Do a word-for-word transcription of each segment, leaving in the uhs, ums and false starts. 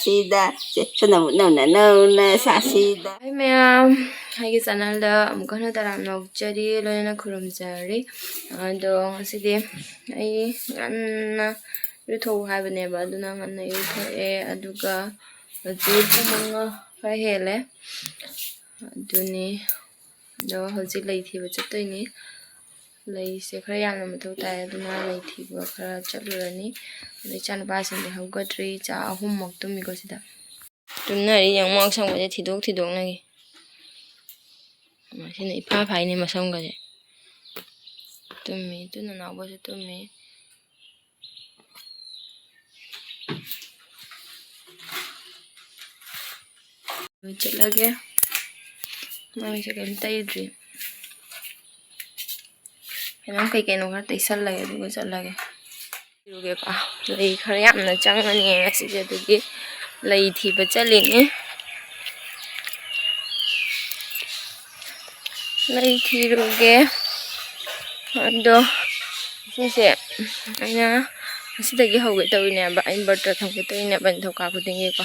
ꯁꯤꯗ ꯁꯦ, ꯁꯣꯝꯗ ꯑꯃꯨꯛ ꯅꯧꯅ, ꯅꯧꯅ ꯁꯥꯁꯤꯗ꯫ ꯍꯥꯏ ꯃꯌꯥꯝ, ꯑꯩꯒꯤ ꯆꯦꯅꯦꯜꯗ ꯑꯃꯨꯛ ꯍꯟꯅ ꯇꯔꯥꯝꯅ ꯑꯣꯛꯆꯔꯤ, ꯂꯣꯏꯅꯅ ꯈꯨꯔꯨꯝꯖꯔꯤ꯫ ꯑꯗꯣ ꯉꯁꯤꯗꯤ ꯑꯩ ꯉꯟꯅ ꯏꯔꯨꯊꯣꯛꯎ ꯍꯥꯏꯕꯅꯦꯕ, ꯑꯗꯨꯅ ꯉꯟꯅ ꯏꯔꯨꯊꯣꯛꯑꯦ꯫ ꯑꯗꯨꯒ ꯍꯧꯖꯤꯛ ꯄꯨꯡ ꯃꯉꯥ ꯈꯔ ꯍꯦꯜꯂꯦ꯫ ꯑꯗꯨꯅꯤ꯫ ꯑꯗꯣ ꯍꯧꯖꯤꯛ ꯂꯩ ꯊꯤꯕ ꯆꯠꯇꯣꯏꯅꯤ꯫ ꯂꯩꯁꯦ ꯈꯔ ꯌꯥꯝꯅ ꯃꯊꯧ ꯇꯥꯏ, ꯑꯗꯨꯅ ꯂꯩ ꯊꯤꯕ ꯈꯔ ꯆꯠꯂꯨꯔꯅꯤ꯫ ꯑꯗꯩ ꯏꯆꯥꯅꯨꯄꯥꯁꯤꯡꯗꯤ ꯍꯧꯒꯠꯇ꯭ꯔꯤ, ꯆꯥ ꯑꯍꯨꯝꯃꯛ ꯇꯨꯝꯃꯤꯀꯣ ꯁꯤꯗ꯫ ꯇꯨꯝꯅꯔꯤ ꯌꯦꯡꯉꯣ, ꯃꯉꯛ ꯁꯝꯒꯁꯦ ꯊꯤꯗꯣꯛ ꯊꯤꯗꯣꯛꯅꯒꯤ꯫ ꯃꯁꯤꯅ ꯏꯐꯥ ꯐꯥꯏꯅꯦ ꯃꯁꯝꯒꯁꯦ꯫ ꯇꯨꯝꯃꯤ, ꯇꯨ ꯅꯅꯥꯎꯕꯁꯨ ꯇꯨꯝꯃꯤ꯫ ꯆꯠꯂꯒꯦ꯫ ꯃꯥꯏꯁꯦ ꯀꯩꯝ ꯇꯩꯗ꯭ꯔꯤ꯫ ꯀꯩꯅꯣꯝ ꯀꯩ ꯀꯩꯅꯣ ꯈꯔ ꯇꯩꯁꯜꯂꯒꯦ, ꯑꯗꯨꯒ ꯆꯠꯂꯒꯦ꯫ ꯏꯔꯨꯒꯦꯀꯣ꯫ ꯂꯩ ꯈꯔ ꯌꯥꯝꯅ ꯆꯪꯉꯅꯤ ꯉꯁꯤꯁꯦ, ꯑꯗꯨꯒꯤ ꯂꯩ ꯊꯤꯕ ꯆꯠꯂꯤꯅꯤ꯫ ꯂꯩ ꯊꯤꯔꯨꯒꯦ꯫ ꯑꯗꯣ ꯁꯤꯁꯦ ꯑꯩꯅ ꯉꯁꯤꯗꯒꯤ ꯍꯧꯒꯦ ꯇꯧꯔꯤꯅꯦꯕ, ꯑꯩꯅ ꯕ꯭ꯔꯠꯇ ꯊꯝꯒꯦ ꯇꯧꯔꯤꯅꯦꯕ ꯅꯤꯡꯊꯧꯀꯥ ꯈꯨꯗꯤꯡꯒꯤꯀꯣ꯫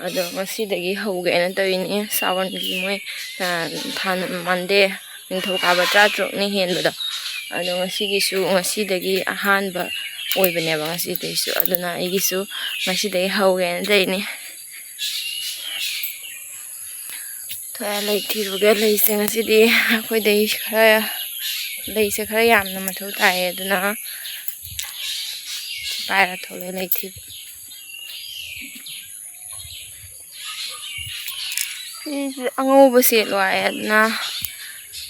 ꯑꯗꯣ ꯉꯁꯤꯗꯒꯤ ꯍꯧꯒꯦꯅ ꯇꯧꯔꯤꯅꯦ, ꯁꯥꯋꯟꯒꯤ ꯃꯣꯏ, ꯑ, ꯊꯥ ꯃꯟꯗꯦ, ꯅꯤꯡꯊꯧꯀꯥꯕ ꯇꯔꯥꯇꯔꯨꯛꯅꯤ ꯍꯦꯟꯕꯗꯣ꯫ ꯑꯗꯣ ꯉꯁꯤꯒꯤꯁꯨ, ꯉꯁꯤꯗꯒꯤ ꯑꯍꯥꯟꯕ ꯑꯣꯏꯕꯅꯦꯕ ꯉꯁꯤꯗꯩꯁꯨ꯫ ꯑꯗꯨꯅ ꯑꯩꯒꯤꯁꯨ ꯉꯁꯤꯗꯒꯤ ꯍꯧꯒꯦꯅ ꯇꯧꯔꯤꯅꯦ꯫ ꯊꯣꯛꯑꯦ, ꯂꯩ ꯊꯤꯔꯨꯒꯦ꯫ ꯂꯩꯁꯦ ꯉꯁꯤꯗꯤ ꯑꯩꯈꯣꯏꯗꯩ ꯈꯔ, ꯂꯩꯁꯦ ꯈꯔ ꯌꯥꯝꯅ ꯃꯊꯧ ꯇꯥꯏꯌꯦ, ꯑꯗꯨꯅ ꯁꯤ ꯄꯥꯏꯔ ꯊꯣꯛꯂꯛꯑꯦ ꯂꯩ ꯊꯤꯕ꯫ ꯐꯤꯁꯦ ꯑꯉꯧꯕ ꯁꯦꯠꯂꯣ ꯍꯥꯏ, ꯑꯗꯨꯅ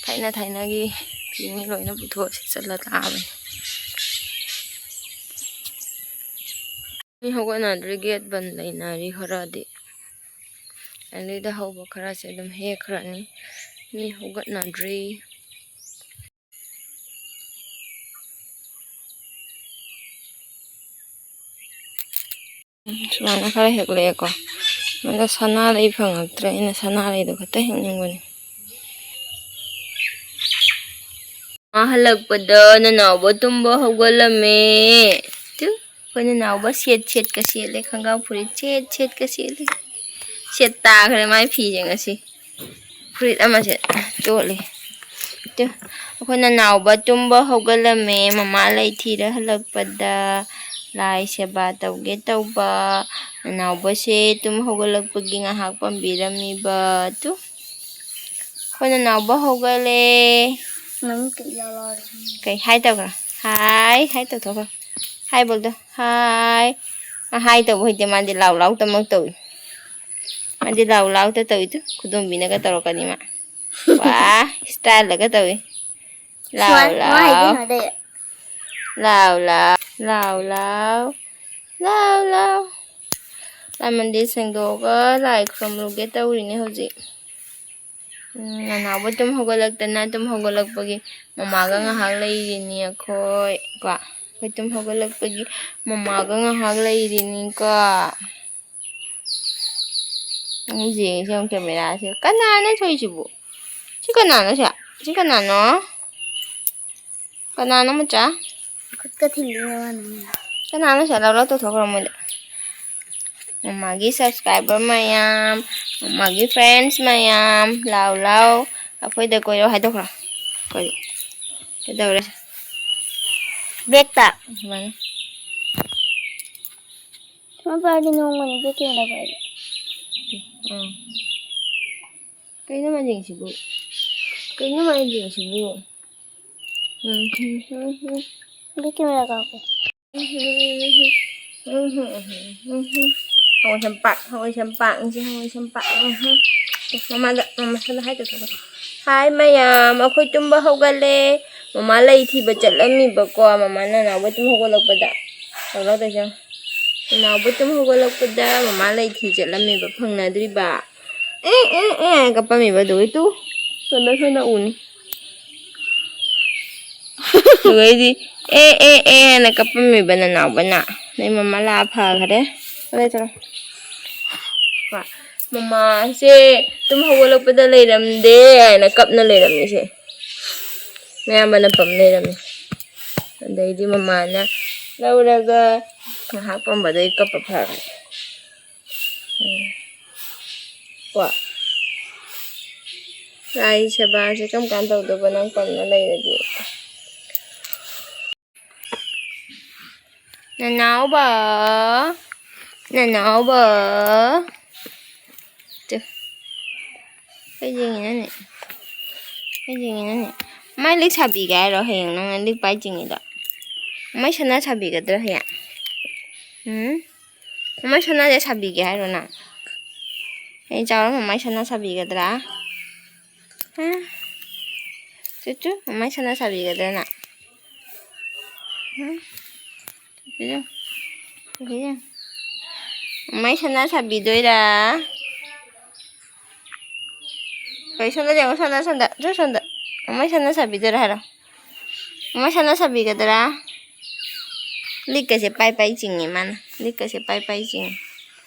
ꯊꯥꯏꯅ ꯊꯥꯏꯅꯒꯤ ꯐꯤꯅꯤ ꯂꯣꯏꯅ ꯄꯨꯊꯣꯛꯑ ꯁꯦꯠꯆꯜꯂ ꯂꯥꯛꯑꯕꯅꯤ꯫ ꯃꯤ ꯍꯧꯒꯠꯅꯗ꯭ꯔꯤ, ꯒꯦꯠ ꯕꯟ ꯂꯩꯅꯔꯤ ꯈꯔꯗꯤ꯫ ꯑꯗꯩꯗ ꯍꯧꯕ ꯈꯔꯁꯦ ꯑꯗꯨꯝ ꯍꯦꯛꯈ꯭ꯔꯅꯤ꯫ ꯃꯤ ꯍꯧꯒꯠꯅꯗ꯭ꯔꯤ꯫ ꯎꯝ, ꯁꯨꯃꯥꯏꯅ ꯈꯔ ꯍꯦꯛꯂꯛꯑꯦꯀꯣ꯫ ꯑꯗꯣ ꯁꯅꯥ ꯂꯩ ꯐꯪꯉꯛꯇ꯭ꯔꯦ꯫ ꯑꯩꯅ ꯁꯅꯥ ꯂꯩꯗꯣ ꯈꯛꯇ ꯍꯦꯛꯅꯤꯡꯕꯅꯤ꯫ ꯃꯥ ꯍꯜꯂꯛꯄꯗ ꯅꯅꯥꯎꯕ ꯇꯨꯝꯕ ꯍꯧꯒꯠꯂꯝꯃꯦ꯫ ꯇꯨ꯫ ꯑꯩꯈꯣꯏ ꯅꯅꯥꯎꯕ ꯁꯦꯠ ꯁꯦꯠꯀ ꯁꯦꯠꯂꯦ, ꯈꯣꯡꯒ꯭ꯔꯥꯎ ꯐꯨꯔꯤꯠ ꯁꯦꯠ ꯁꯦꯠꯀ ꯁꯦꯠꯂꯦ꯫ ꯁꯦꯠ ꯇꯥꯈ꯭ꯔꯦ ꯃꯥꯏ ꯐꯤꯁꯦ ꯉꯁꯤ꯫ ꯐꯨꯔꯤꯠ ꯑꯃꯁꯦ ꯆꯣꯠꯂꯤ꯫ ꯇꯨ, ꯑꯩꯈꯣꯏ ꯅꯅꯥꯎꯕ ꯇꯨꯝꯕ ꯍꯧꯒꯠꯂꯝꯃꯦ, ꯃꯃꯥ ꯂꯩ ꯊꯤꯔ ꯍꯜꯂꯛꯄꯗ꯫ ꯂꯥꯏ ꯁꯦꯕꯥ ꯇꯧꯒꯦ ꯇꯧꯕ꯫ ꯅꯅꯥꯎꯕꯁꯦ ꯇꯨꯝ ꯍꯧꯒꯠꯂꯛꯄꯒꯤ ꯉꯥꯏꯍꯥꯛ ꯄꯥꯝꯕꯤꯔꯝꯃꯤꯕ꯫ ꯇꯨ, ꯑꯩꯈꯣꯏ ꯅꯅꯥꯎꯕ ꯍꯧꯒꯠꯂꯦ꯫ ꯅꯪ ꯀꯩ ꯂꯥꯎꯔꯦ? ꯀꯩ ꯍꯥꯏ ꯇꯧꯈ꯭ꯔꯣ? ꯍꯥꯏ ꯍꯥꯏ ꯇꯧꯊꯣꯛꯈ꯭ꯔꯣ꯫ ꯍꯥꯏ ꯕꯣꯜꯗꯣ꯫ ꯍꯥꯏ꯫ ꯑ, ꯍꯥꯏ ꯇꯧꯕ ꯍꯩꯇꯦ ꯃꯥꯗꯤ, ꯂꯥꯎ ꯂꯥꯎ ꯇꯃꯛ ꯇꯧꯏ꯫ ꯃꯥꯗꯤ ꯂꯥꯎ ꯂꯥꯎ ꯇ ꯇꯧꯏ ꯇꯨ꯫ ꯈꯨꯗꯣꯝꯕꯤꯅꯒ ꯇꯧꯔꯛꯀꯅꯤ ꯃꯥ꯫ ꯋꯥ, ꯏꯁꯇꯥꯏꯜꯗꯒ ꯇꯧꯏ꯫ ꯂꯥꯎ ꯁꯨꯃꯥꯏ-, ꯁꯨꯃꯥꯏ ꯂꯥꯎ꯫ ꯍꯥꯏꯗꯣꯏꯅꯣ ꯑꯗꯩ꯫ ꯂꯥꯎ ꯂꯥꯎ꯫ ꯂꯥꯎ ꯂꯥꯎ꯫ ꯂꯥꯎ ꯂꯥꯎ꯫ ꯂꯥꯏ ꯃꯟꯗꯤꯔ ꯁꯦꯡꯗꯣꯛꯑꯒ ꯂꯥꯏ ꯈꯨꯔꯨꯝꯂꯨꯒꯦ ꯇꯧꯔꯤꯅꯦ ꯍꯧꯖꯤꯛ꯫ ꯎꯝ, ꯅꯅꯥꯎꯕ ꯇꯨꯝ ꯍꯧꯒꯠꯂꯛꯇꯅ, ꯇꯨꯝ ꯍꯧꯒꯠꯂꯛꯄꯒꯤ ꯃꯃꯥꯒ ꯉꯥꯏꯍꯥꯛ ꯂꯩꯔꯤꯅꯤ ꯑꯩꯈꯣꯏ ꯀꯣ꯫ ꯑꯩꯈꯣꯏ ꯇꯨꯝ ꯍꯧꯒꯠꯂꯛꯄꯒꯤ ꯃꯃꯥꯒ ꯉꯥꯏꯍꯥꯛ ꯂꯩꯔꯤꯅꯤꯀꯣ꯫ ꯅꯪ ꯌꯦꯡꯉꯤꯁꯦ ꯌꯦꯡꯉꯨ ꯀꯦꯃꯦꯔꯥꯁꯦ꯫ ꯀꯅꯥꯅꯣ ꯊꯣꯛꯏꯁꯤꯕꯨ? ꯁꯤ ꯀꯅꯥꯅꯣ ꯁꯤ? ꯁꯤ ꯀꯅꯥꯅꯣ? ꯀꯅꯥꯅꯣ ꯃꯆꯥ? ꯈꯨꯠꯀ ꯊꯤꯜꯂꯤ ꯃꯥꯅ꯫ ꯀꯅꯥꯅꯣ ꯁꯤ? ꯂꯥꯎ ꯂꯥꯎ ꯇꯧꯊꯣꯛꯈ꯭ꯔꯣ ꯃꯣꯏꯗ꯫ ꯃꯃꯥꯒꯤ subscriber ꯃꯌꯥꯝ, ꯃꯃꯥꯒꯤ friends ꯃꯌꯥꯝ, ꯂꯥꯎ ꯂꯥꯎ꯫ ꯑꯩꯈꯣꯏꯗ ꯀꯣꯏꯔꯣ ꯍꯥꯏꯗꯣꯛꯈ꯭ꯔꯣ꯫ ꯀꯣꯏꯔꯣ꯫ ꯀꯩꯗꯧꯔꯦ? ꯕꯦꯛꯇ꯫ ꯑꯗꯨꯃꯥꯏꯅ꯫ ꯁꯨꯃꯥꯏꯅ ꯄꯥꯏꯔꯗꯤ ꯅꯣꯡꯃꯅꯤ ꯕꯦꯛ ꯀꯦꯃꯦꯔꯥ ꯄꯥꯏꯔꯗꯤ꯫ ꯑꯥ꯫ ꯀꯩꯅꯣ ꯃꯥ ꯌꯦꯡꯁꯤꯕꯨ? ꯀꯩꯅꯣ ꯃꯥ ꯌꯦꯡꯁꯤꯕꯨ? ꯎꯝ, ꯍꯨꯝ, ꯍꯨꯝ, ꯍꯨꯝ꯫ Bag camera ꯀꯥꯞꯀꯦ꯫ ꯎꯝ, ꯍꯨꯝ, ꯎꯝ, ꯍꯨꯝ, ꯎꯝ, ꯍꯨꯝ꯫ ꯍꯋꯥꯏ ꯁꯝꯄꯥꯛ, ꯍꯋꯥꯏ ꯁꯝꯄꯥꯛ, ꯏꯟꯁꯤ ꯍꯋꯥꯏ ꯁꯝꯄꯥꯛ, ꯎꯝ, ꯍꯨꯝ꯫ ꯃꯃꯥꯗ, ꯃꯃꯥꯗ ꯍꯥꯏꯗꯣ ꯊꯣꯛꯂꯛꯑꯣ꯫ ꯍꯥꯏ ꯃꯌꯥꯝ, ꯑꯩꯈꯣꯏ ꯇꯨꯝꯕ ꯍꯧꯒꯠꯂꯦ꯫ ꯃꯃꯥ ꯂꯩ ꯊꯤꯕ ꯆꯠꯂꯝꯃꯤꯕꯀꯣ, ꯃꯃꯥ ꯅꯅꯥꯎꯕ ꯇꯨꯝ ꯍꯧꯒꯠꯂꯛꯄꯗ꯫ ꯇꯧꯔꯣ ꯇꯧꯏꯁꯦ ꯌꯦꯡꯉꯣ꯫ ꯅꯅꯥꯎꯕ ꯇꯨꯝ ꯍꯧꯒꯠꯂꯛꯄꯗ ꯃꯃꯥ ꯂꯩ ꯊꯤ ꯆꯠꯂꯝꯃꯦꯕ, ꯐꯪꯅꯗ꯭ꯔꯤꯕ꯫ ꯑꯦ, ꯑꯦ, ꯑꯦ, ꯀꯞꯄꯝꯃꯤꯕ ꯑꯗꯨꯒꯤ ꯇꯨ꯫ ꯁꯣꯝꯗ, ꯁꯣꯝꯗ ꯎꯅꯤ꯫ ꯑꯗꯨꯒꯩꯗꯤ ꯑꯦ, ꯑꯦ, ꯑꯦ ꯍꯥꯏꯅ ꯀꯞꯄꯝꯃꯤꯕ ꯅꯅꯥꯎꯕꯅ꯫ ꯅꯣꯏ ꯃꯃꯥ ꯂꯥꯛꯑ ꯐꯈ꯭ꯔꯦ꯫ ꯆꯠꯂꯣ, ꯆꯠꯂꯣ꯫ ꯀꯣ, ꯃꯃꯥꯁꯦ ꯇꯨꯝ ꯍꯧꯒꯠꯂꯛꯄꯗ ꯂꯩꯔꯝꯗꯦ ꯍꯥꯏꯅ ꯀꯞꯅ ꯂꯩꯔꯝꯃꯤꯁꯦ꯫ ꯃꯌꯥꯝꯕꯅ ꯄꯝ ꯂꯩꯔꯝꯃꯤ꯫ ꯑꯗꯩꯗꯤ ꯃꯃꯥꯅ ꯂꯧꯔꯒ ꯉꯥꯏꯍꯥꯛ ꯄꯝꯕꯗꯩ ꯀꯞꯄ ꯐꯈ꯭ꯔꯦ꯫ ꯎꯝ꯫ ꯀꯣ? ꯂꯥꯏ ꯁꯦꯕꯥꯁꯦ ꯀꯔꯝ ꯀꯥꯟ ꯇꯧꯗꯧꯕ ꯅꯪ ꯄꯝꯅ ꯂꯩꯔꯗꯤ? ꯅꯅꯥꯎꯕ, ꯅꯅꯥꯎꯕ꯫ ꯇꯨ꯫ ꯀꯩ ꯌꯦꯡꯉꯤꯅꯣꯅꯦ? ꯀꯩ ꯌꯦꯡꯉꯤꯅꯣꯅꯦ? ꯃꯥꯏ ꯂꯤꯛ ꯁꯥꯕꯤꯒꯦ ꯍꯥꯏꯔꯣ ꯍꯌꯦꯡ ꯅꯪꯅ ꯂꯤꯛ ꯄꯥꯏ ꯆꯤꯡꯉꯤꯗꯣ? ꯃꯥꯏ ꯁꯅꯥ ꯁꯥꯕꯤꯒꯗ꯭ꯔꯥ ꯍꯌꯦꯡ? ꯎꯝ? ꯃꯃꯥꯏ ꯁꯅꯥꯁꯦ ꯁꯥꯕꯤꯒꯦ ꯍꯥꯏꯔꯣ ꯅꯪ? ꯍꯌꯦꯡ ꯆꯥꯎꯔ ꯃꯃꯥꯏ ꯁꯅꯥ ꯁꯥꯕꯤꯒꯗ꯭ꯔꯥ? ꯍꯥ? ꯆꯨꯆꯨ, ꯃꯃꯥꯏ ꯁꯅꯥ ꯁꯥꯕꯤꯒꯗ꯭ꯔꯥ ꯅꯪ? ꯍꯥ? ꯆꯨꯆꯨ, ꯆꯨꯆꯨ꯫ ꯃꯃꯥꯏ ꯁꯅꯥ ꯁꯥꯕꯤꯗꯣꯏꯔꯥ? ꯀꯩ ꯁꯣꯝꯗ ꯌꯦꯡꯉꯣ, ꯁꯣꯝꯗ, ꯁꯣꯝꯗ, ꯁꯣꯝ ꯁꯣꯝꯗ꯫ ꯃꯃꯥꯏ ꯁꯅꯥ ꯁꯥꯕꯤꯗꯣꯏꯔꯥ ꯍꯥꯏꯔꯣ? ꯃꯃꯥꯏ ꯁꯅꯥ ꯁꯥꯕꯤꯒꯗ꯭ꯔꯥ? ꯂꯤꯛꯀꯁꯦ ꯄꯥꯏ ꯄꯥꯏ ꯆꯤꯡꯉꯦ ꯃꯥꯅ꯫ ꯂꯤꯛꯀꯁꯦ ꯄꯥꯏ ꯄꯥꯏ ꯆꯤꯡꯉꯦ꯫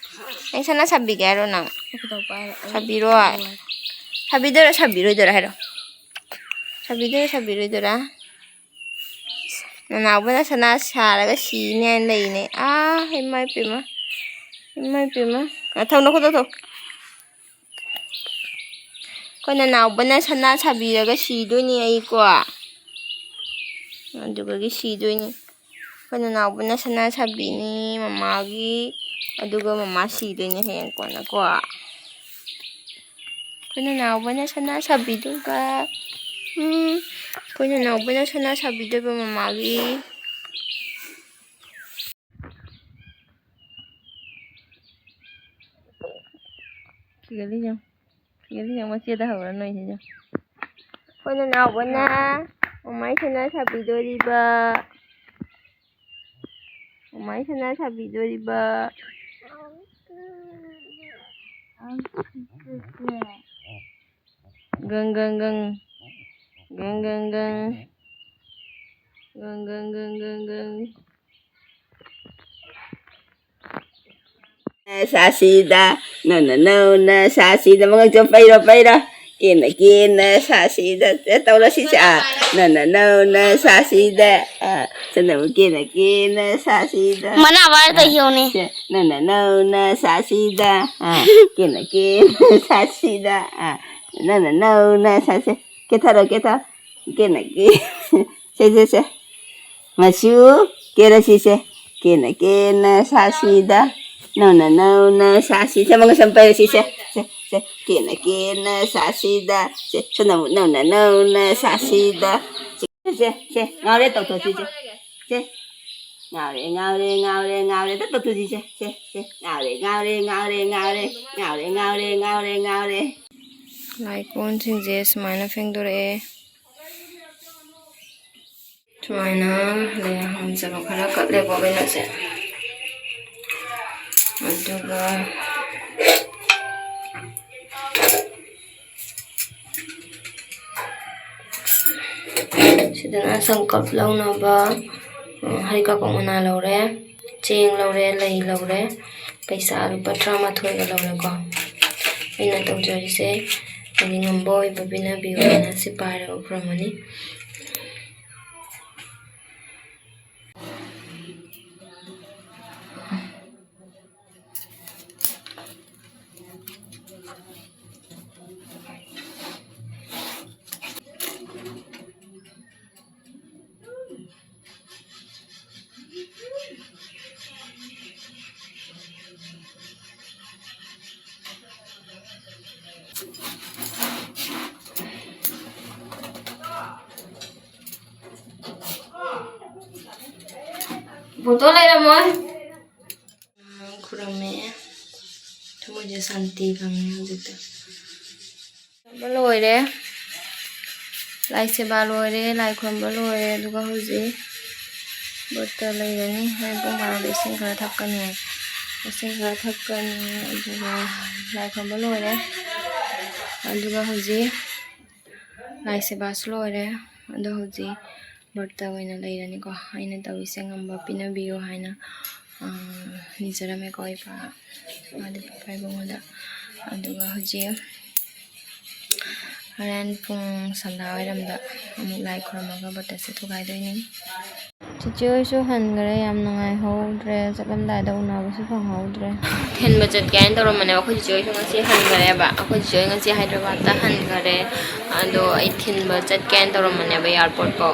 ꯅꯪ ꯁꯅꯥ ꯁꯥꯕꯤꯒꯦ ꯍꯥꯏꯔꯣ ꯅꯪ? ꯁꯥꯕꯤꯔꯣ꯫ ꯁꯥꯕꯤꯗꯣꯏꯔꯥ ꯁꯥꯕꯤꯔꯣꯏꯗꯣꯏꯔꯥ ꯍꯥꯏꯔꯣ? ꯁꯥꯕꯤꯗꯣꯏꯔꯥ ꯁꯥꯕꯤꯔꯣꯏꯗꯣꯏꯔꯥ? ꯅꯅꯥꯎꯕꯅ ꯁꯅꯥ ꯁꯥꯔꯒ ꯁꯤꯅꯤ ꯍꯥꯏꯅ ꯂꯩꯅꯦ꯫ ꯑꯥ, ꯏꯃꯥ ꯏꯄꯦꯝꯃ꯫ ꯏꯃꯥ ꯏꯄꯦꯝꯃ꯫ ꯅꯊꯧ ꯅꯈꯨꯠꯇꯣ ꯊꯧ꯫ ꯑꯩꯈꯣꯏ ꯅꯅꯥꯎꯕꯅ ꯁꯅꯥ ꯁꯥꯕꯤꯔꯒ ꯁꯤꯗꯣꯏꯅꯤ ꯑꯩꯀꯣ꯫ ꯑꯗꯨꯒꯒꯤ ꯁꯤꯗꯣꯏꯅꯤ꯫ ꯑꯩꯈꯣꯏ ꯅꯅꯥꯎꯕꯅ ꯁꯅꯥ ꯁꯥꯕꯤꯅꯤ ꯃꯃꯥꯒꯤ, ꯑꯗꯨꯒ ꯃꯃꯥ ꯁꯤꯗꯣꯏꯅꯤ ꯍꯌꯦꯡ ꯀꯣꯟꯅꯀꯣ꯫ ꯑꯩꯈꯣꯏ ꯅꯅꯥꯎꯕꯅ ꯁꯅꯥ ꯁꯥꯕꯤꯗꯣꯏꯕ꯫ ꯎꯝ, ꯑꯩꯈꯣꯏ ꯅꯅꯥꯎꯕꯅ ꯁꯅꯥ ꯁꯥꯕꯤꯗꯣꯏꯕ ꯃꯃꯥꯒꯤ꯫ ꯁꯤꯒꯗꯤ ꯌꯦꯡꯉꯨ꯫ ꯁꯤꯒꯗꯤ ꯌꯦꯡꯉꯨ, ꯃꯆꯦꯗ ꯍꯧꯔ ꯅꯣꯏꯁꯤꯁꯨ꯫ ꯑꯩꯈꯣꯏ ꯅꯅꯥꯎꯕꯅ ꯃꯃꯥꯏ ꯁꯅꯥ ꯁꯥꯕꯤꯗꯣꯔꯤꯕ꯫ ꯃꯃꯥꯏ ꯁꯅꯥ ꯁꯥꯕꯤꯗꯣꯔꯤꯕ꯫ ꯒꯪ, ꯒꯪ, ꯒꯪ꯫ ꯒꯪ, ꯒꯪ, ꯒꯪ꯫ ꯒꯪ, ꯒꯪ, ꯒꯪ, ꯒꯪ, ꯒꯪ꯫ ꯁꯥꯁꯤꯗ, ꯅꯧꯅ ꯅꯧꯅ ꯁꯥꯁꯤꯗ, ꯃꯉꯛꯁꯨ ꯄꯩꯔꯣ, ꯄꯩꯔꯣ꯫ ꯀꯦꯅ ꯀꯦꯅ ꯁꯥꯁꯤꯗ, ꯑꯦ, ꯇꯧꯔꯣ ꯁꯤꯁꯦ, ꯑꯥ꯫ ꯅꯧꯅ ꯅꯧꯅ ꯁꯥꯁꯤꯗ, ꯑꯥ꯫ ꯇꯅꯕꯨ ꯀꯦꯅ ꯀꯦꯅ ꯁꯥꯁꯤꯗ꯫ ꯃꯅꯥ ꯄꯥꯏꯔ ꯇꯧ ꯌꯦꯡꯉꯨꯅꯦ꯫ ꯁꯦ, ꯅꯪꯅ ꯅꯧꯅ ꯁꯥꯁꯤꯗ꯫ ꯑꯥ, ꯀꯦꯅ ꯀꯦꯅ ꯁꯥꯁꯤꯗ꯫ ꯑꯥ, ꯅꯪꯅ ꯅꯧꯅ ꯁꯥꯁꯦ꯫ ꯀꯦꯊꯔꯣ, ꯀꯦꯊꯔꯣ꯫ ꯀꯦꯅ ꯀꯦ-, ꯁꯦ, ꯁꯦ, ꯁꯦ꯫ ꯃꯆꯨ ꯀꯦꯔꯁꯤꯁꯦ꯫ ꯀꯦꯅ ꯀꯦꯅ ꯁꯥꯁꯤꯗ꯫ ꯅꯧꯅ ꯅꯧꯅ ꯁꯥꯁꯤꯗ꯫ ꯃꯉꯛꯁꯝ ꯄꯥꯏꯔꯁꯤꯁꯦ꯫ ꯁꯦ, ꯁꯦ꯫ ꯀꯦꯅ ꯀꯦꯅ ꯁꯥꯁꯤꯗ꯫ ꯁꯦ, ꯁꯣꯝꯗ ꯑꯃꯨꯛ ꯅꯧꯅ ꯅꯧꯅ ꯁꯥꯁꯤꯗ꯫ ꯁꯦ, ꯁꯦ, ꯁꯦ꯫ ꯉꯥꯎꯔꯦ ꯇꯧꯊꯣꯛꯁꯤꯁꯦ꯫ ꯁꯦ꯫ ꯉꯥꯎꯔꯦ, ꯉꯥꯎꯔꯦ, ꯉꯥꯎꯔꯦ, ꯉꯥꯎꯔꯦ꯫ ꯑꯝꯇ ꯇꯧꯊꯣꯛꯁꯤꯁꯦ꯫ ꯁꯦ, ꯁꯦ꯫ ꯉꯥꯎꯔꯦ, ꯉꯥꯎꯔꯦ, ꯉꯥꯎꯔꯦ, ꯉꯥꯎꯔꯦ꯫ ꯉꯥꯎꯔꯦ, ꯉꯥꯎꯔꯦ, ꯉꯥꯎꯔꯦ, ꯉꯥꯎꯔꯦ꯫ ꯂꯥꯏ ꯀꯣꯟꯁꯤꯡꯁꯦ ꯁꯨꯃꯥꯏꯅ ꯐꯦꯡꯗꯣꯔꯛꯑꯦ꯫ ꯁꯨꯃꯥꯏꯅ ꯂꯩ ꯍꯥꯝꯖꯕ ꯈꯔ ꯀꯠꯂꯦꯀꯣ ꯀꯩꯅꯣꯁꯦ꯫ ꯑꯗꯨꯒ ꯁꯤꯗꯅ ꯁꯪꯀꯞ ꯂꯧꯅꯕ, ꯎꯝ, ꯍꯔꯤꯀꯥꯀꯣꯛ ꯃꯅꯥ ꯂꯧꯔꯦ, ꯆꯦꯡ ꯂꯧꯔꯦ, ꯂꯩ ꯂꯧꯔꯦ, ꯄꯩꯁꯥ ꯂꯨꯄꯥ ꯇꯔꯥꯃꯥꯊꯣꯏꯒ ꯂꯧꯔꯦꯀꯣ꯫ ꯑꯩꯅ ꯇꯧꯖꯔꯤꯁꯦ ꯑꯩꯒꯤ ꯉꯝꯕ ꯑꯣꯏꯕ ꯄꯤꯅꯕꯤꯌꯨ ꯍꯥꯏꯅ ꯁꯤ ꯄꯥꯏꯔꯒ ꯈꯨꯔꯨꯝꯃꯅꯤ꯫ ꯕꯣꯇꯜ ꯂꯩꯔꯝꯃꯣꯏ꯫ ꯈꯨꯔꯨꯝꯃꯦ꯫ ꯊꯃꯣꯏꯁꯦ ꯁꯥꯟꯇꯤ ꯐꯪꯉꯦ ꯍꯧꯖꯤꯛꯇ꯫ ꯈꯨꯔꯨꯝꯕ ꯂꯣꯏꯔꯦ꯫ ꯂꯥꯏ ꯁꯦꯕꯥ ꯂꯣꯏꯔꯦ, ꯂꯥꯏ ꯈꯨꯔꯨꯝꯕ ꯂꯣꯏꯔꯦ꯫ ꯑꯗꯨꯒ ꯍꯧꯖꯤꯛ ꯕ꯭ꯔꯠꯇ ꯂꯩꯔꯅꯤ꯫ ꯍꯣꯔꯦꯟ ꯄꯨꯡ ꯕꯥꯔꯣꯗ ꯏꯁꯤꯡ ꯈꯔ ꯊꯛꯀꯅꯤ꯫ ꯏꯁꯤꯡ ꯈꯔ ꯊꯛꯀꯅꯤ꯫ ꯑꯗꯨꯒ ꯂꯥꯏ ꯈꯨꯔꯨꯝꯕ ꯂꯣꯏꯔꯦ꯫ ꯑꯗꯨꯒ ꯍꯧꯖꯤꯛ ꯂꯥꯏ ꯁꯦꯕꯥꯁꯨ ꯂꯣꯏꯔꯦ꯫ ꯑꯗꯣ ꯍꯧꯖꯤꯛ ꯕ꯭ꯔꯠꯇ ꯑꯣꯏꯅ ꯂꯩꯔꯅꯤꯀꯣ꯫ ꯑꯩꯅ ꯇꯧꯔꯤꯁꯦ ꯉꯝꯕ ꯄꯤꯅꯕꯤꯌꯨ ꯍꯥꯏꯅ, ꯑꯥ, ꯅꯤꯖꯔꯝꯃꯦꯀꯣ ꯏꯄꯥ ꯏꯃꯥꯗ, ꯏꯄꯥ ꯏꯕꯨꯡꯉꯣꯗ꯫ ꯑꯗꯨꯒ ꯍꯧꯖꯤꯛ ꯍꯣꯔꯦꯟ ꯄꯨꯡ ꯁꯟꯗꯥ ꯋꯥꯏꯔꯝꯗ ꯑꯃꯨꯛ ꯂꯥꯏ ꯈꯨꯔꯨꯝꯃꯒ ꯕ꯭ꯔꯠꯇꯁꯦ ꯊꯨꯒꯥꯏꯗꯣꯏꯅꯤ꯫ ꯏꯆꯦ ꯍꯣꯏꯁꯨ ꯍꯟꯈ꯭ꯔꯦ, ꯌꯥꯝ ꯅꯨꯡꯉꯥꯏꯍꯧꯗ꯭ꯔꯦ, ꯆꯠꯂꯝꯗꯥꯏꯗ ꯎꯅꯕꯁꯨ ꯐꯪꯍꯧꯗ꯭ꯔꯦ꯫ ꯊꯤꯟꯕ ꯆꯠꯀꯦ ꯍꯥꯏꯅ ꯇꯧꯔꯝꯕꯅꯦꯕ, ꯑꯩꯈꯣꯏ ꯆꯤꯆꯦ ꯍꯣꯏꯁꯨ ꯉꯁꯤ ꯍꯟꯈ꯭ꯔꯦꯕ꯫ ꯑꯩꯈꯣꯏ ꯆꯤꯆꯦ ꯍꯣꯏ ꯉꯁꯤ ꯍꯥꯏꯗ꯭ꯔꯕꯥꯠꯇ ꯍꯟꯈꯔꯦ꯫ ꯑꯗꯣ ꯑꯩ ꯊꯤꯟꯕ ꯆꯠꯀꯦ ꯍꯥꯏꯅ ꯇꯧꯔꯝꯕꯅꯦꯕ, ꯑꯦꯌꯥꯔꯄꯣꯔꯠ ꯐꯥꯎ꯫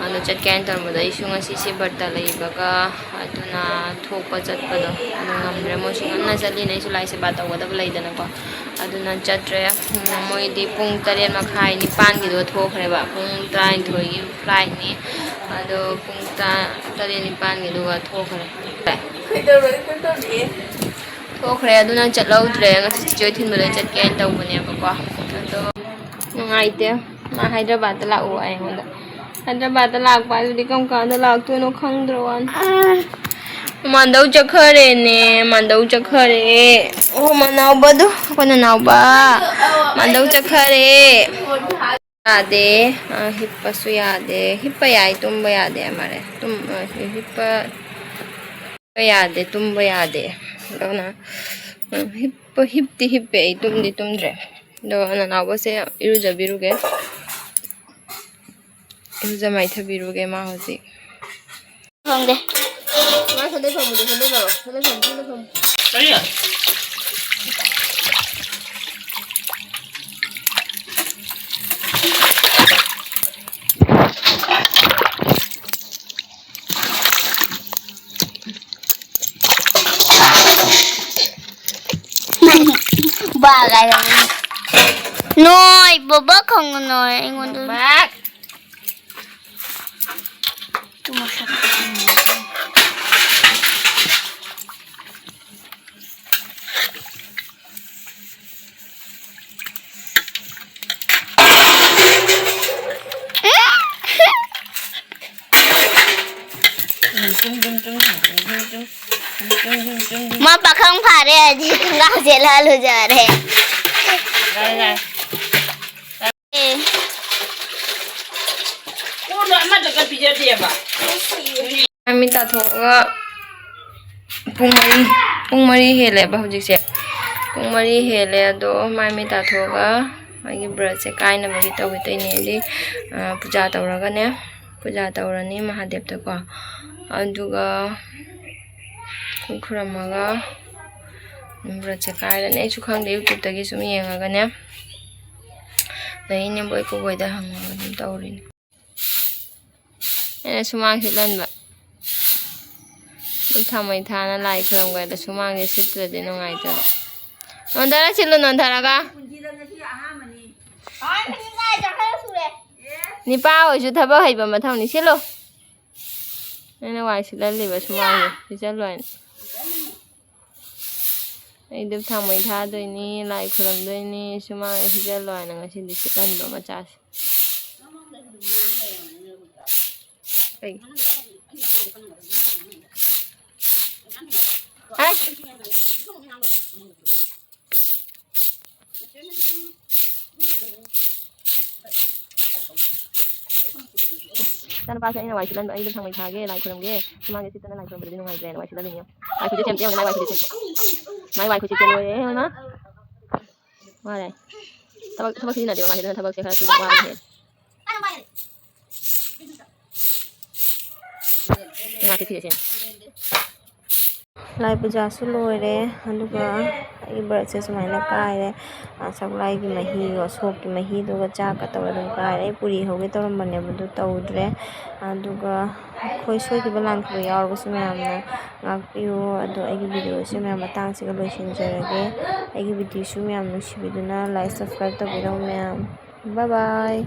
ꯑꯗꯣ ꯆꯠꯀꯦ ꯍꯥꯏꯅ ꯇꯧꯔꯝꯕꯗꯣ ꯑꯩꯁꯨ ꯉꯁꯤꯁꯦ ꯕ꯭ꯔꯠꯇ ꯂꯩꯕꯒ, ꯑꯗꯨꯅ ꯊꯣꯛꯄ ꯆꯠꯄꯗꯣ ꯑꯗꯨ ꯉꯝꯗ꯭ꯔꯦ꯫ ꯃꯣꯏꯁꯨ ꯉꯟꯅ ꯆꯠꯂꯤꯅꯦ, ꯑꯩꯁꯨ ꯂꯥꯏ ꯁꯦꯕꯥ ꯇꯧꯒꯗꯕ ꯂꯩꯗꯅꯀꯣ꯫ ꯑꯗꯨꯅ ꯆꯠꯇ꯭ꯔꯦ꯫ ꯎꯝ, ꯃꯣꯏꯗꯤ ꯄꯨꯡ ꯇꯔꯦꯠ ꯃꯈꯥꯏ ꯅꯤꯄꯥꯟꯒꯤꯗꯣ ꯊꯣꯛꯈ꯭ꯔꯦꯕ꯫ ꯄꯨꯡ ꯇꯔꯥꯅꯤꯊꯣꯏꯒꯤ ꯐ꯭ꯂꯥꯏꯠꯅꯤ꯫ ꯑꯗꯣ ꯄꯨꯡ ꯇ-, ꯇꯔꯦꯠ ꯅꯤꯄꯥꯟꯒꯤꯗꯨꯒ ꯊꯣꯛꯈ꯭ꯔꯦ꯫ ꯊꯣꯛꯈ꯭ꯔꯦ, ꯑꯗꯨꯅ ꯆꯠꯍꯧꯗ꯭ꯔꯦ꯫ ꯉꯁꯤ ꯆꯤꯆꯦ ꯊꯤꯟꯕꯗ ꯆꯠꯀꯦꯅ ꯇꯧꯕꯅꯦꯕꯀꯣ꯫ ꯑꯗꯣ ꯅꯨꯡꯉꯥꯏꯇꯦ꯫ ꯃꯥ ꯍꯥꯏꯗ꯭ꯔꯕꯥꯠꯇ ꯂꯥꯛꯑꯣ ꯑꯩꯉꯣꯟꯗ꯫ ꯍꯥꯏꯗ꯭ꯔꯕꯥꯠꯇ ꯂꯥꯛꯄ ꯍꯥꯏꯗꯨꯗꯤ ꯀꯔꯝ ꯀꯥꯟꯗ ꯂꯥꯛꯇꯣꯏꯅꯣ ꯈꯪꯗ꯭ꯔ ꯋꯥꯅꯤ꯫ ꯃꯥꯟꯗꯧ ꯆꯠꯈꯔꯦꯅꯦ, ꯃꯥꯟꯗꯧ ꯆꯠꯈꯔꯦ꯫ ꯑꯣ, ꯃꯅꯥꯎꯕꯗꯣ, ꯑꯩꯈꯣꯏ ꯅꯅꯥꯎꯕ꯫ ꯃꯥꯟꯗꯧ ꯆꯠꯈꯔꯦ꯫ ꯌꯥꯗꯦ꯫ ꯑ, ꯍꯤꯞꯄꯁꯨ ꯌꯥꯗꯦ꯫ ꯍꯤꯞꯄ ꯌꯥꯏ, ꯇꯨꯝꯕ ꯌꯥꯗꯦ ꯃꯥꯔꯦ꯫ ꯇꯨꯝ-, ꯑ, ꯍꯤꯞꯄ ꯌꯥꯗꯦ, ꯇꯨꯝꯕ ꯌꯥꯗꯦ꯫ ꯑꯗꯨꯅ, ꯎꯝ, ꯍꯤꯞꯄ-, ꯍꯤꯞꯇꯤ ꯍꯤꯞꯄꯦ ꯑꯩ, ꯇꯨꯝꯗꯤ ꯇꯨꯝꯗ꯭ꯔꯦ꯫ ꯑꯗꯣ ꯅꯅꯥꯎꯕꯁꯦ ꯏꯔꯨꯖꯕꯤꯔꯨꯒꯦ꯫ ꯏꯔꯨꯖ ꯃꯥꯏꯊꯕꯤꯔꯨꯒꯦ ꯃꯥ ꯍꯧꯖꯤꯛ꯫ ꯈꯪꯗꯦ꯫ ꯃꯥ ꯁꯟꯗꯩ ꯐꯝꯕꯗꯣ, ꯁꯟꯗꯩ ꯂꯧꯔꯣ꯫ ꯁꯟꯗꯩ ꯐꯝ, ꯁꯟꯗꯩ ꯐꯝ꯫ ꯀꯔꯤ? ꯕꯥ ꯀꯥꯏꯅ꯫ ꯅꯣꯏ, ꯕꯕꯥ ꯈꯪꯉꯨ ꯅꯣꯏ, ꯑꯩꯉꯣꯟꯗ꯫ ꯕꯕꯥ꯫ ꯃꯥ ꯄꯥꯈꯪ ꯐꯥꯔꯦ, ꯍꯧꯖꯤꯛ ꯈꯪꯒꯥꯎ ꯁꯦꯠꯂ ꯂꯨꯖꯔꯦ꯫ ꯌꯥꯔꯦ, ꯌꯥꯔꯦ꯫ ꯑꯦ꯫ ꯀꯣꯟꯗꯣ ꯑꯃꯗꯒ ꯄꯤꯖꯗꯦꯕ꯫ ꯃꯥꯏ ꯃꯤꯠ ꯇꯥꯊꯣꯛꯑꯒ ꯄꯨꯡ ꯃꯔꯤ, ꯄꯨꯡ ꯃꯔꯤ ꯍꯦꯜꯂꯦꯕ ꯍꯧꯖꯤꯛꯁꯦ꯫ ꯄꯨꯡ ꯃꯔꯤ ꯍꯦꯜꯂꯦ꯫ ꯑꯗꯣ ꯃꯥꯏ ꯃꯤꯠ ꯇꯥꯊꯣꯛꯑꯒ ꯃꯥꯒꯤ ꯕ꯭ꯔꯁꯁꯦ ꯀꯥꯏꯅꯕꯒꯤ ꯇꯧꯒꯦ ꯇꯧꯔꯤꯅꯦ꯫ ꯍꯥꯏꯗꯤ, ꯑ, ꯄꯨꯖꯥ ꯇꯧꯔꯒꯅꯦ, ꯄꯨꯖꯥ ꯇꯧꯔꯅꯤ ꯃꯍꯥꯗꯦꯕꯇꯀꯣ꯫ ꯑꯗꯨꯒ ꯈꯨꯔꯨꯝꯃꯒ ꯑꯗꯨꯝ ꯕ꯭ꯔꯠꯁꯦ ꯀꯥꯏꯔꯅꯤ꯫ ꯑꯩꯁꯨ ꯈꯪꯗꯦ, YouTube-ꯇꯒꯤ ꯁꯨꯝ ꯌꯦꯡꯉꯒꯅꯦ, ꯑꯗꯩ ꯏꯅꯦꯝꯕꯣꯛ ꯏꯀꯨꯕꯣꯏꯗ ꯍꯪꯉꯒ ꯑꯗꯨꯝ ꯇꯧꯔꯤꯅꯦ꯫ ꯑꯩꯅ ꯁꯨꯃꯥꯡ ꯁꯤꯠꯍꯟꯕ꯫ ꯗꯨꯛ ꯊꯥꯎꯃꯩ ꯊꯥꯅ ꯂꯥꯏ ꯈꯨꯔꯨꯝꯈ꯭ꯔꯦ, ꯑꯗꯣ ꯁꯨꯃꯥꯡꯁꯦ ꯁꯤꯠꯇ꯭ꯔꯗꯤ ꯅꯨꯡꯉꯥꯏꯇꯦꯕ꯫ ꯅꯣꯟꯊꯔ ꯁꯤꯠꯂꯨ, ꯅꯣꯟꯊꯔꯒ꯫ ꯅꯤꯄꯥ ꯍꯣꯏꯁꯨ ꯊꯕꯛ ꯍꯩꯕ ꯃꯊꯧꯅꯤ꯫ ꯁꯤꯠꯂꯨ꯫ ꯑꯩꯅ ꯋꯥꯏ ꯁꯤꯠꯍꯜꯂꯤꯕ ꯁꯨꯃꯥꯡꯁꯦ꯫ ꯁꯤꯠꯆꯜꯂꯨ ꯍꯥꯏꯅ꯫ ꯑꯩ ꯗꯨꯛ ꯊꯥꯎꯃꯩ ꯊꯥꯗꯣꯏꯅꯤ, ꯂꯥꯏ ꯈꯨꯔꯨꯝꯗꯣꯏꯅꯤ, ꯁꯨꯃꯥꯡ ꯁꯤꯠꯆꯜꯂꯣ ꯍꯥꯏꯅ ꯉꯁꯤꯗꯤ ꯁꯤꯠꯍꯟꯕ ꯃꯆꯥꯁꯦ꯫ ꯀꯩ? ꯑꯁ! ꯏꯆꯥꯅꯨꯄꯥꯁꯦ ꯑꯩꯅ ꯋꯥꯏ ꯁꯤꯠꯍꯟꯕ, ꯑꯩꯗꯣ ꯊꯥꯡꯃꯩ ꯊꯥꯒꯦ, ꯂꯥꯏ ꯈꯨꯔꯨꯝꯒꯦ, ꯁꯨꯃꯥꯡꯁꯦ ꯁꯤꯠꯇꯅ ꯂꯥꯏ ꯈꯨꯔꯨꯝꯕꯗꯗꯤ ꯅꯨꯡꯉꯥꯏꯇ꯭ꯔꯦꯅ ꯋꯥꯏ ꯁꯤꯠꯍꯜꯂꯤꯅꯦ꯫ ꯋꯥꯏ ꯈꯨꯠꯁꯦ ꯁꯦꯝ-, ꯌꯦꯡꯉꯨꯅꯦ, ꯃꯥꯏ ꯋꯥꯏ ꯈꯨꯠꯁꯦ ꯁꯦꯝ-, ꯃꯥꯏ ꯋꯥꯏ ꯈꯨꯠꯁꯦ ꯁꯦꯝ ꯂꯣꯏꯔꯦ, ꯏꯃꯥ꯫ ꯋꯥꯔꯦ꯫ ꯊꯕꯛ, ꯊꯕꯛ ꯁꯤꯖꯤꯟꯅꯗꯦꯕ ꯃꯥꯁꯦ, ꯑꯗꯨꯅ ꯊꯕꯛꯁꯦ ꯈꯔꯁꯨ ꯋꯥꯕꯅꯦ꯫ ꯉꯥ ꯀꯩꯊꯤꯁꯦ ꯁꯦꯝ-, ꯂꯥꯏ ꯄꯨꯖꯥꯁꯨ ꯂꯣꯏꯔꯦ, ꯑꯗꯨꯒ ꯑꯩ ꯕ꯭ꯔꯠꯁꯦ ꯁꯨꯃꯥꯏꯅ ꯀꯥꯏꯔꯦ꯫ ꯑ, ꯁꯒꯣꯜꯍꯋꯥꯏꯒꯤ ꯃꯍꯤꯒ ꯁꯣꯛꯀꯤ ꯃꯍꯤꯗꯨꯒ ꯆꯥꯛꯀ ꯇꯧꯔꯒ ꯑꯗꯨꯝ ꯀꯥꯏꯔꯦ꯫ ꯑꯩ ꯄꯨꯔꯤ ꯍꯧꯒꯦ ꯇꯧꯔꯝꯕꯅꯦꯕ, ꯑꯗꯨ ꯇꯧꯗ꯭ꯔꯦ꯫ ꯑꯗꯨꯒ ꯑꯩꯈꯣꯏ ꯁꯣꯏꯈꯤꯕ ꯂꯥꯟꯈꯤꯕ ꯌꯥꯎꯔꯒꯁꯨ ꯃꯌꯥꯝꯅ ꯉꯥꯛꯄꯤꯌꯨ꯫ ꯑꯗꯣ ꯑꯩꯒꯤ video-ꯁꯦ ꯃꯌꯥꯝ ꯃꯇꯥꯡꯁꯤꯒ ꯂꯣꯏꯁꯤꯟꯖꯔꯒꯦ꯫ ꯑꯩꯒꯤ video-ꯁꯨ ꯃꯌꯥꯝ ꯅꯨꯡꯁꯤꯕꯤꯗꯨꯅ like, subscribe ꯇꯧꯕꯤꯔꯝꯃꯨ ꯃꯌꯥꯝ꯫ Bye bye꯫